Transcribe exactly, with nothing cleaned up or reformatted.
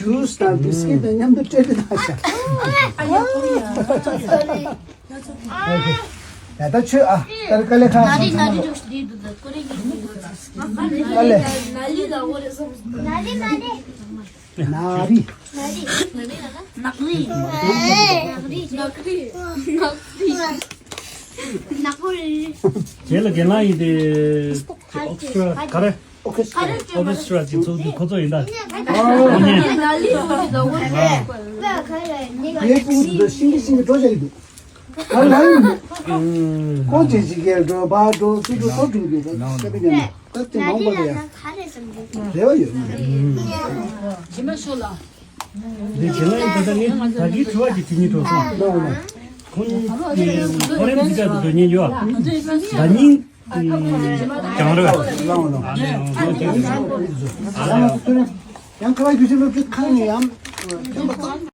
ཇུས་དང་བིས་ཀིཊ་དང་མཉམ་དུ་སྤྲད་དེ་ད་ཤ། ཡ་ད་ཆོས་ཨ། ད་དཀའ་ལས་ཁག་ནག་རི་ནག་རི་འགྲོ་ཤི་དེ་འདུག་ད་ཀོ་རེ་གི་འདུག་ནག་རི་ལ་ནག་རི་ལ་འོ་རེ་སོང་། ནག་རི་ནག་རི་ནག་རི་ནག་རི་ནག་རི་ནག་རི་ནག་རི་ནག་རི། དེ་ལ་རྒན་ལགས་ཡིན་ཏེ། ཨོ་ཁེ་སི་ཊ་ར་ག་རེ། ཨོ་ཁེ་སི་ཊ་ར་ཅིག་ཚོགས་དུས་ཁོ་ཚོ་ཡིན་ད། ཨོ་ནི། ངའི་ཕྲུ་གུ་དེ་ཚོ་ཤིང་གི་ཤིང་གི་འགྲོ་བྱ་གི་འདུག་ཨ་ལ་ཡིན། ཁོ་ཅིག་ཅིག་གེར་འགྲོ་བར་འགྲོ་སུ་འགྲོ་སོ་འགྲོ་གི་འགྲོ་ཤ་པི་ཉན་ད་ཅི་མང་པོ་ལ་ཡ། རེ་བ་ཡོད། འདི་བྱེད་ན་ཡིན་ད་ལྟ་ངས་ད་གིན་དྲི་བ་ཅིག་དྲི་སྙིང་བྲོ་སོང་། ཁོང་གི་ཁོ་རེ་མི་འདྲ་དུ་འགྲོ་ཉེན་ཡོད། ད་ཉིན་གྱང་རེད། ཡང་ཁ་བ་རྒྱུ་ཆེན་སློབ་ཁྲིད་ཁང་ནས་ཡང་ཐོན་པ་ཙམ།